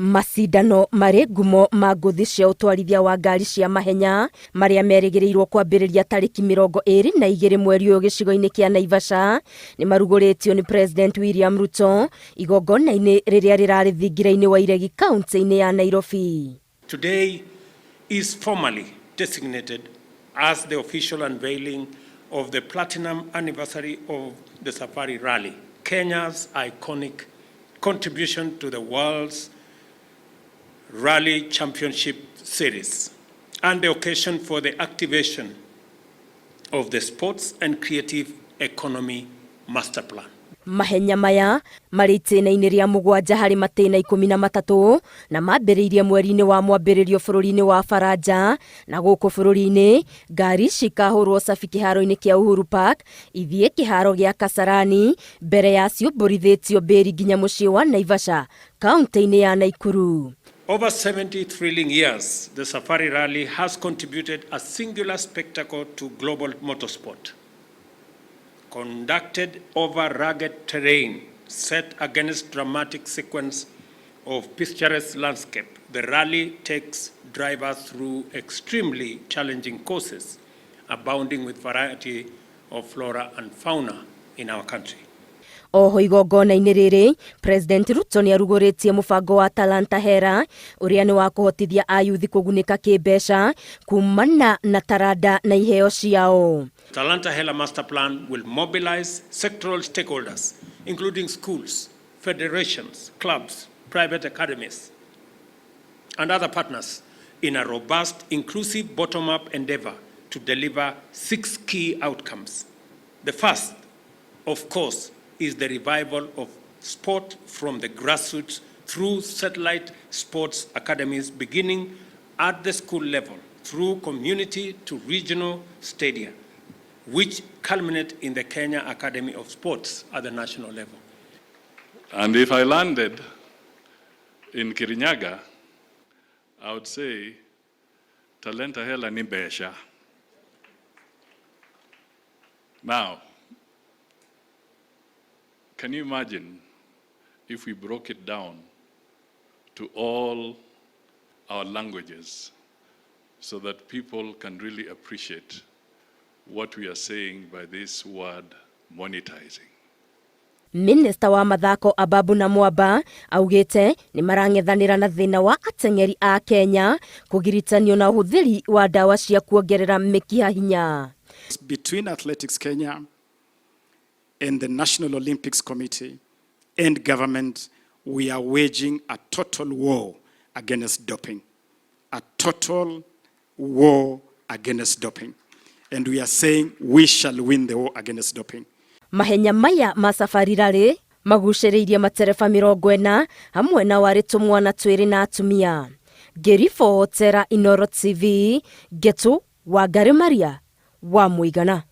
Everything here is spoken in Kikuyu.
Macindano marĩ ngumo ma ngũthi cia ũtwarithia wa ngari cia mahenya marĩa merĩgĩrĩirwo kwambĩrĩria tarĩki 22 mweri ũyũ gĩcigo-inĩ kĩa Naivasha nĩ marugũrĩtio nĩ President William Ruto igongona-inĩ rĩrĩa rĩrarĩ thingira-inĩ wa Iregi kaunti-inĩ ya Nairobi. Today is formally designated as the official unveiling of the platinum anniversary of the Safari Rally, Kenya's iconic contribution to the world's Rally Championship Series, and the occasion for the activation of the Sports and Creative Economy Master Plan. Mahenya maya marĩ itĩna-inĩ rĩa mũgwanja harĩ matĩna 13 na mambĩrĩirie mweri-inĩ wa mwambĩrĩrio bũrũri-inĩ wa Faranja na gũkũ bũrũri-inĩ ngari ici ikahũrwo cabi kĩharo-inĩ kĩa Uhuru Park ithiĩ kĩharo gĩa Kasarani mbere ya ciũmbũrithĩtio mbĩri nginya mũciĩ wa Naivasha kaunti-inĩ ya Naikuru. Over 70 thrilling years, the Safari Rally has contributed a singular spectacle to global motorsport. Conducted over rugged terrain set against dramatic sequence of picturesque landscape, the rally takes drivers through extremely challenging courses, abounding with variety of flora and fauna in our country. Oho igongona-inĩ rĩrĩ, President Ruto nĩarugũrĩtie mũbango wa Talanta Hela ũrĩa nĩ wa kũhotithia ayuthi kũgunĩka kĩmbeca kumana na taranda na iheo ciao. Talanta Hela Master Plan will mobilize sectoral stakeholders, including schools, federations, clubs, private academies, and other partners in a robust, inclusive bottom-up endeavor to deliver 6 key outcomes. The first, of course, is the revival of sport from the grassroots through satellite sports academies beginning at the school level through community to regional stadia, which culminate in the Kenya Academy of Sports at the national level. And if I landed in Kirinyaga, I would say, Talanta Hela ni mbeca. Now, can you imagine if we broke it down to all our languages so that people can really appreciate what we are saying by this word monetizing? Minista wa mathako Ababu na Mwamba augĩte nĩ marang'ethanĩra na thĩna wa ateng'eri a Kenya kũgiritanio na ũhũthĩri wa ndawa cia kuongerera mĩkiha hinya. Between Athletics Kenya and the National Olympics Committee and government, we are waging a total war against doping. A total war against doping. And we are saying we shall win the war against doping. Mahenya maya ma Safari Rally magucĩrĩirie matereba 40 hamwe na warĩ tũmwana twĩrĩ na atumia. Ngĩribotera Inooro TV, Ngetu Wangari Maria wa Mũigana.